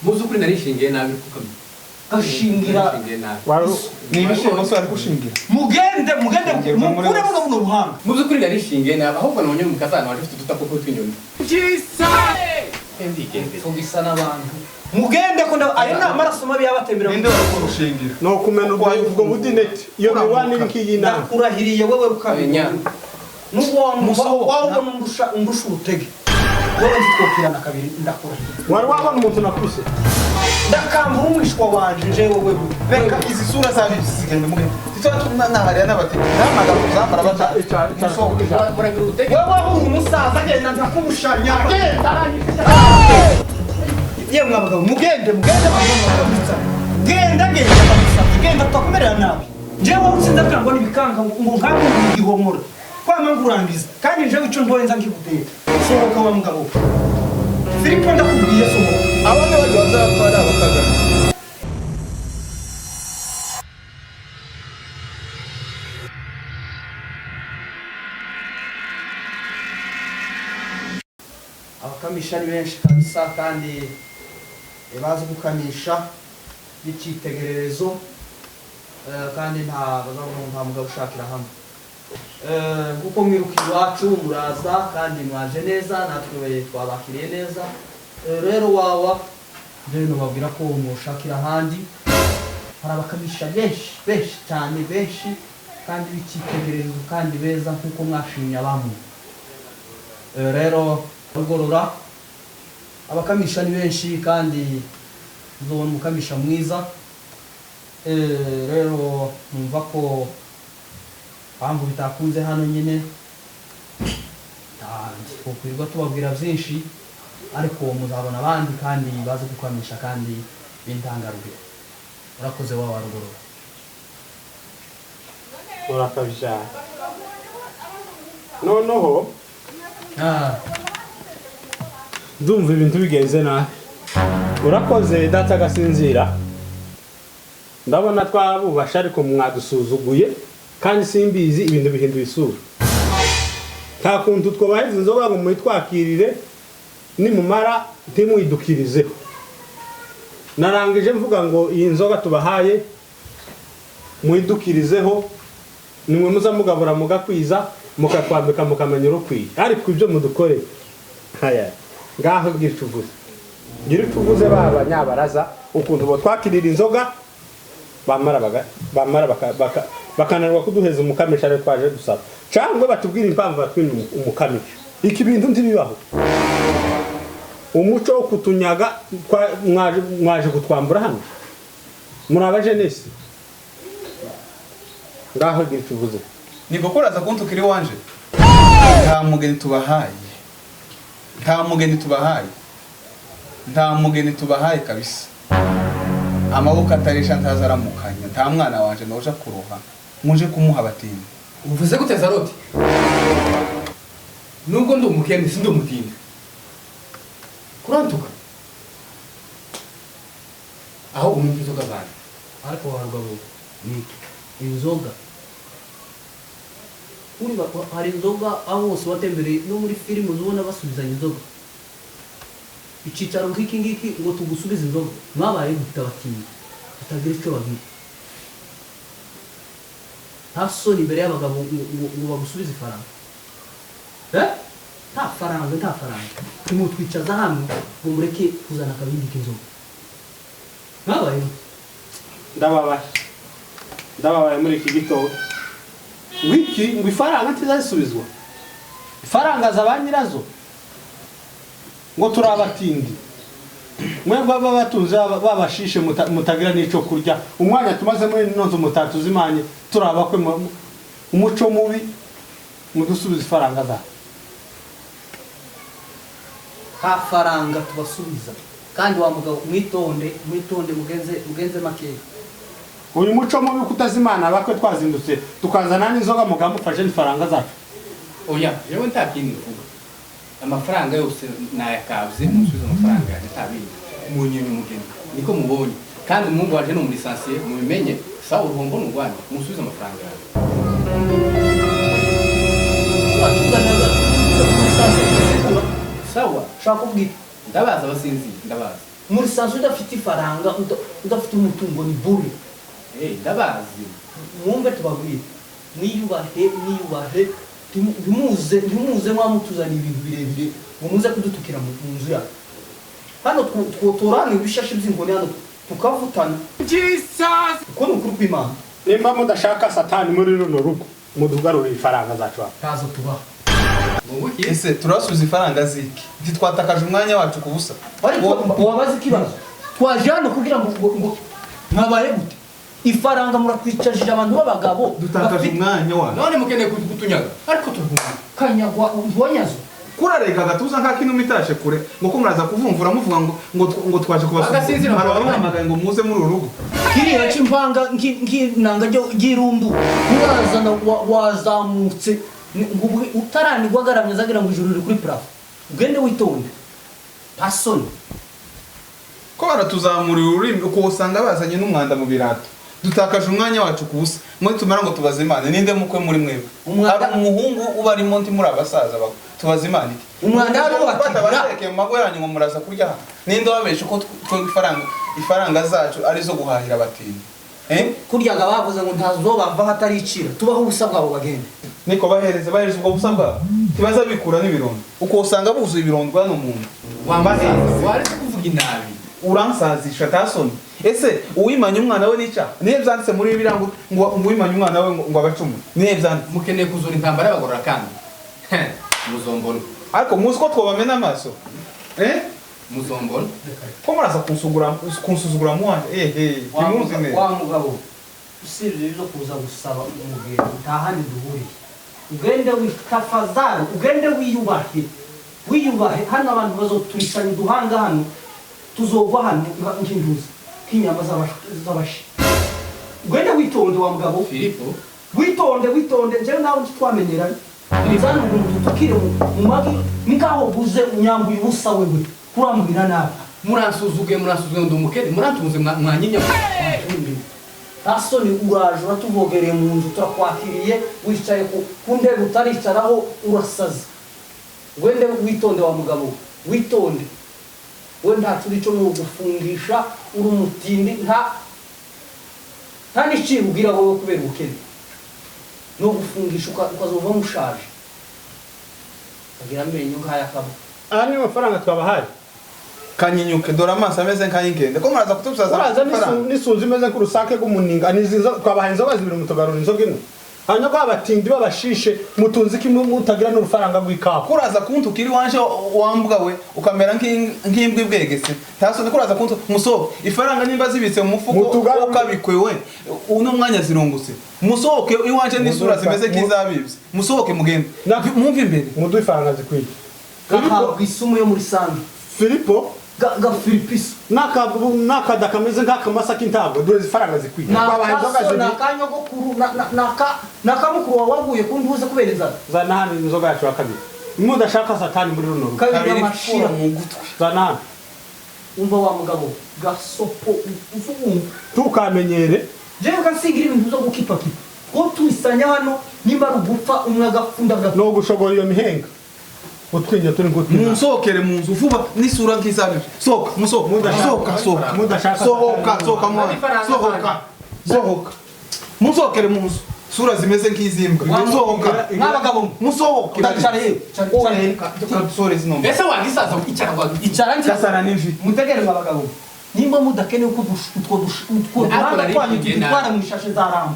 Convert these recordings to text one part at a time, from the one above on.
Mu by'ukuri narishingiye nabi kukamenya. Gashingira. Narishingiye nabi. Ni ibishyimbo se ari gushingira? Mugende, mugende, mukure buno buno buhanga. Mu by'ukuri narishingiye nabi, ahubwo nabonye mu kazana waje ufite udutakoko tw'inyoni. Ndigendera. Tugisa n'abantu, mugende ko ayo ni amaraso mabi yabatembera. Ninde wari kurushingira? Ni ukumena ubwo budineti iyo miwani ngiyi nama. Ndakurahiriye wowe rukabiri. Nya. Nubwo waba ubona undusha urutege, wowe ntitwokirana kabiri, ndakurahiriye. Wari wabona umuntu nakubise? Ndakambura umwishwa wanje nje wowe. Reka izi sura zabisigaye, mugende. Titwa nahariya n'abatindi n'amagambo zambara bata. Musohoke. Muragira urutege. Wowe wahura umusaza, agenda nkakubushanya, genda. Yemwe abagabo, mugende, mugende, mugende, genda, genda kabisa, genda tutakumerera nabi. Njyewe wowe utsinze akangwa n'ibikanga ngo nkange igihomora kwama ngurangiza, kandi njyewe icyo ndoye nza nkigutera. Sohoka wa mugabo Filipo, ndakubwiye sohoka. Abandi bari bazapfa ari abakagana. Abakamisha ni benshi kabisa, kandi bazi gukamisha b'icyitegererezo, kandi nta bazavuga ngo nta mugabo ushakira hamwe. Nk'uko mwiruka iwacu muraza, kandi mwaje neza, natwe twabakiriye neza. Rero wawa rero nubabwira ko mushakira ahandi, hari abakamisha benshi, benshi cyane, benshi kandi b'icyitegererezo kandi beza nk'uko mwashimye abamu. Rero rugorora, abakamisha ni benshi kandi muzobona umukamisha mwiza. Rero numva ko mpamvu bitakunze hano nyine twokwirirwa tubabwira byinshi, ariko muzabona abandi kandi bazi gukamisha kandi b'intangarugero. Urakoze wa rugorora. Urakabyara noneho. Ndumva ibintu bigenze nabi. Urakoze data agasinzira. Ndabona twabubasha ariko mwadusuzuguye, kandi simbizi, ibintu bihinduye isura. Nta kuntu twubahiriza inzoga ngo muyitwakirire, nimumara ntimwidukirizeho. Narangije mvuga ngo iyi nzoga tubahaye mwidukirizeho, nimwe muza mugabura mugakwiza, mukatwambika, mukamenya urukwiye, ariko ibyo mudukoreye haya ngaho. Gira icyo uvuze, gira icyo uvuze. Ba banyabaraza ukuntu botwakirira inzoga, bamara bakananirwa kuduheza umukamisha rero twaje dusaba, cyangwa batubwire impamvu batwimye umukamisha. Iki bintu ntibibaho. Umuco wo kutunyaga mwaje kutwambura hano muri abajenesi. Ngaho gira icyo uvuze. Niko kuraza kuntukira iwanje? Nta mugeni tubahaye, nta mugeni tubahaye, nta mugeni tubahaye kabisa. Amaboko atarisha ntazaramukanya. Nta mwana wanje noja kuroha muje kumuha abatindi. Uvuze gute Zaroti? Nubwo ndi umukene sindi umutindi. Kurantuka. Aho umva inzoga zanjye. Ariko wa rugabo, ni inzoga uri hari inzoga aho hose watembereye no muri filime uzubona basubizanya inzoga. Icyicaro nk'iki ngiki ngo tugusubize inzoga, mwabaye gute abatinyi tutagira icyo bagira? Nta soni imbere y'abagabo ngo bagusubize ifaranga? Eh? Nta faranga, nta faranga. Ntimutwicaza hano ngo mureke kuzana akabindi k'inzoga. Mwabaye gute? Ndababaye, ndababaye muri iki gitondo. Wiki ngo ifaranga ntizazisubizwa, ifaranga za ba nyirazo, ngo turi abatindi. Mwebwe baba batunze babashishe mutagira n'ico kurya. Umwanya tumaze muri ino nzu mutatuzimanye, turi abakwe umuco mubi, mudusubize ifaranga zacu. Nta faranga tubasubiza. Kandi wa mugabo, mwitonde, mwitonde, mugenze, mugenze makeya. Uyu muco mubi kutazimana abakwe, twazindutse tukazana n'inzoga, mukamufashe n'ifaranga zacu. Oya, jewe nta kindi mvuga. Amafaranga yose nayakabye, musubize amafaranga yanjye, nta bindi. Munyenya umugeni. Niko mubonye. Kandi umuhungu waje ni umulisansiye, mubimenye, sawa uruhombo ni urwanyu, musubize amafaranga yanjye. Watuganaga Sawa, ushaka kubwira. Ndabaza abasinzi, ndabaza. Muri sanzu udafite ifaranga, udafite umutungo ni bure. Ndabazi. Mwumve tubabwire, mwiyubahe, mwiyubahe, ntimuze, ntimuze mwamutuzana ibintu birebire ngo muze kudutukira mu nzu yacu hano. Twotorana ibishashi by'inkoni hano tukavutana. Uko ni ukuri kw'Imana. Nimba mudashaka satani muri runo rugo, mudugarurire ifaranga zacu hano. Ntazo tubaha. Ngo iki? Ese turasubiza ifaranga ziki? Ntitwatakaje umwanya wacu ku busa? Ariko wabaza ikibazo, twaje hano kugira ngo mwabaye gute? Ifaranga muratwicajije abantu b'abagabo Dutakaje umwanya wacu. None mukeneye kutunyaga, ariko turahunga. Kanyagwa ntiwanyazwe. Kurareka agatuza nk'akinuma itashe kure, ngo ko muraza kuvumvura muvuga ngo twaje kubasura. Agasinzira. Hari abahamagaye ngo muze muri uru rugo? Kiriya cy'impanga nk'inanga ry'irundu urazana wazamutse ngo utaranigwa agaramye azagira ngo ijuru riri kuri plafond. Ugende witonde, pasoni. Ko baratuzamurira ururimi, uko usanga bazanye n'umwanda mu birato. Dutakaje umwanya wacu ku busa. Mwe tumara ngo tubaze Imana, ninde mukwe muri mwebwe? Umwanda- Hari umuhungu uba arimo? Ndi muri abasaza bako, tubaze Imana iki? Umwanda hano wakigira. Batabatekeye mu mago yanyu ngo muraza kurya hano. Ninde wabeshe ko twebwe ifaranga zacu ari zo guhahira abatindi, eh? Kuryaga bavuze ngo ntazobava hataricira, tubaho ubusa bwabo bagende. Niko bahereze, bahereze ubwo busa bwabo, ntibaza bikura n'ibirondo, uko usanga buzuye ibirondo hano mu nzu. Wambaza waretse kuvuga inabi. Uransazisha tasoni. Ese uwimanye umwana we n'icyaha? Nihe byanditse muri Bibiliya ngo uwimanye umwana we ngo abacumure? Nihe byanditse? Mukeneye kuzura intambara y'abagorora kandi muzombona. Ariko muzi ko twabamena amaso, eh? Muzombona. Ko muraza kunsuzugura mu wanje, eh, ntimuzi neza. Wa mugabo, usibye ibyo kuza gusaba umugeni utahane duhuriye, ugende witafazari, ugende wiyubahe, wiyubahe. Hano abantu bazoturishanya uduhanga, hano tuzogwa hano nk'induzi, nk'inyama z'abashi. Ugende witonde, wa mugabo. Filipo. Witonde, witonde. Njyewe nawe ntitwamenyeranye. Nzana umuntu dutukire mu magi ni nkaho buze unyambuye ubusa. Wewe kurambwira nabi. Muransuzuguye, muransuzuguye, ndi umukene, murantunze mwanyinya. Asoni, uraje uratuvogereye mu nzu, turakwakiriye, wicaye ku ntebe utaricaraho, urasaza. Wende witonde, wa mugabo, witonde. We nta turi cyo ni ugufungisha, uri umutindi, nta n'iciro ugira wowe kubera ubukene. Ni ugufungisha ukazovamo ushaje, ukagira amenyo nk'ay'akabwa. Aya niyo mafaranga twabahaye. Kanyinyuke, dore amaso ameze nk'ay'inkende. Ko muraza kutubusaza Uraza amafaranga? n'isunzu imeze nk'urusake rw'umuninga. Twabahaye inzoga zibiri, mutugarura inzoga imwe. Hanyuma ko abatindi babashishe, mutunze iki mutagira n'urufaranga rw'ikawa? Kuraza kuntukira iwanje wambwa we, ukamera nk'imbwa ibwegese. Ntasoni kuraza kuntu. Musohoke. Ifaranga nimba zibitse mu mufuko ukabikwe we, uno mwanya zirungutse. Musohoke iwanje n'isura zimeze nk'izabibye. Musohoke mugende. Mwumve imbere. Muduhe ifaranga zikwiye. Gahabwa isumu yo muri sange. Filipo. Gafilipiso. N'akada kameze nk'akamasa k'intabwo. Duhe ifaranga zikwiye. Twabahaye inzoga Nakaso. zibiri. Nakanyogokuru nakamukuru wawe waguye ku ntuze kubera inzara. Zana hano inzoga yacu ya kabiri, mudashaka satani muri runo rugo. Kabiri. Kabiri. Amashira. Mu gutwi. Zana hano. Umva wa mugabo, gasopo uvuga. Ntukamenyere. Jewe kansigira ibintu byo gukipakipa ko tuisanya hano, nimba ari ugupfa umwe agapfunda agapfa. No gushogora iyo mihenga utwinyo turi ngutwi. Munsohokere mu nzu vuba n'isura nk'izabibye. Sohoka, musohoka. Sohoka, sohoka. Mudashaka. Sohoka, sohoka mwana, sohoka, sohoka. Musohokere mu nzu, sura zimeze nk'izimbwa. Sohoka. Mw'abagabo mwe. Musohoke. Icara yewe, icara, icara yewe. Kadusohore zino mbwa. Ese wagisaza icara Icara nzi. Gasana n'imvi. Mutegereze abagabo, nimba mudakeneye ko utwo Ariko duhanga nari twanyu nshingiye tudutwara mu ishashe za ramba,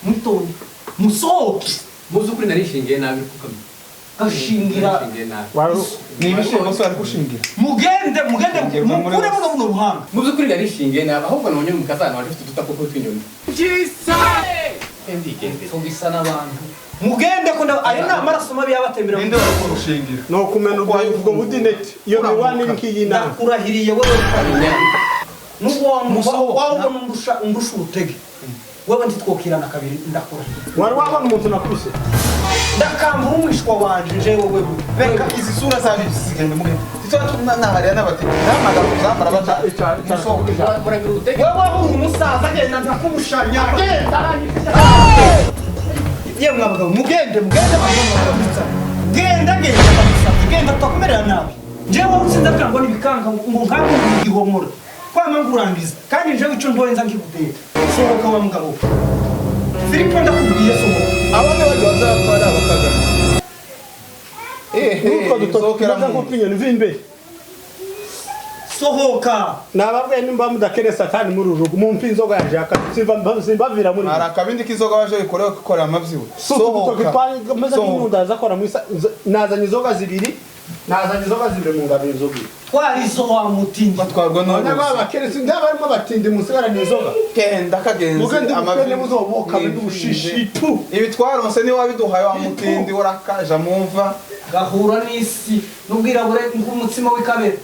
mwitonde musohoke. Muzi ukuri narishingiye nabi kuko Gashingira. Narishingiye nabi. Ni ibishyimbo se ari gushingira? Mugende, mugende. Ngiye muri Mukure buno buhanga. Mu by'ukuri narishingiye nabi, ahubwo nabonye mu kazana waje ufite udutako tw'inyoni ndigendera. Tugisa n'abantu, mugende ko ayo ni amaraso mabi yabatembera. Ninde wari kurushingira? No kumena ubwo budineti iyo miwani nk'iyi nama. Ndakurahiriye wowe, nubwo Musohoke. waba ubona undusha urutege, wewe ntitwokirana kabiri, ndakurahiye. Wari wabona umuntu nakubise? Ndakambura umwishwa wanje jewe wewe. Reka izi sura zabibye zigende, mugende. Titwa nahariya n'abatindi n'amagambo zambara bata. Musohoke. Muragira urutege. Wewe wahura umusaza, genda ntakubushanya, genda. Yemwe abagabo, mugende, mugende, mugende kabisa, genda, genda kabisa, genda tutakumerera nabi. Njyewe utsinze akangwa n'ibikanga ngo nkange igihomora kwama ngurangiza kandi njyewe icyo ndoye nza nkigutera. Sohoka wa mugabo we. Filipo, ndakubwiye sohoka. Abandi bari bazapfa bakagana. Ehe, Nutwo dutoki sohokera tumeze mu nk'utwinyoni vimbe. Sohoka. Nababwiye nimba mudakene satani muri uru rugo, mumpe inzoga yanje yakati simbavira muri. Hari akabindi k'inzoga baje bikorewe gukora amabyiwe. Sohoka. Twameze Sohoka. nk'inyundo azakora mu isa. Nazanye inzoga zibiri, nazanye inzoga zibiri mu ngabiro, inzoga imwe. Twarizo wa mutindi. Batwarwa Abanyarwanda n'uruzi. bakene sindaba barimo batindi musigarana inzoga. Genda kagenzi. Mugende Amavi mukene muzoboka n'ubushishi tu. Ibi twaronse niwe wabiduhaye wa mutindi, urakaja mumva. Gahura n'isi n'ubwirabure nk'umutsima w'ikabere.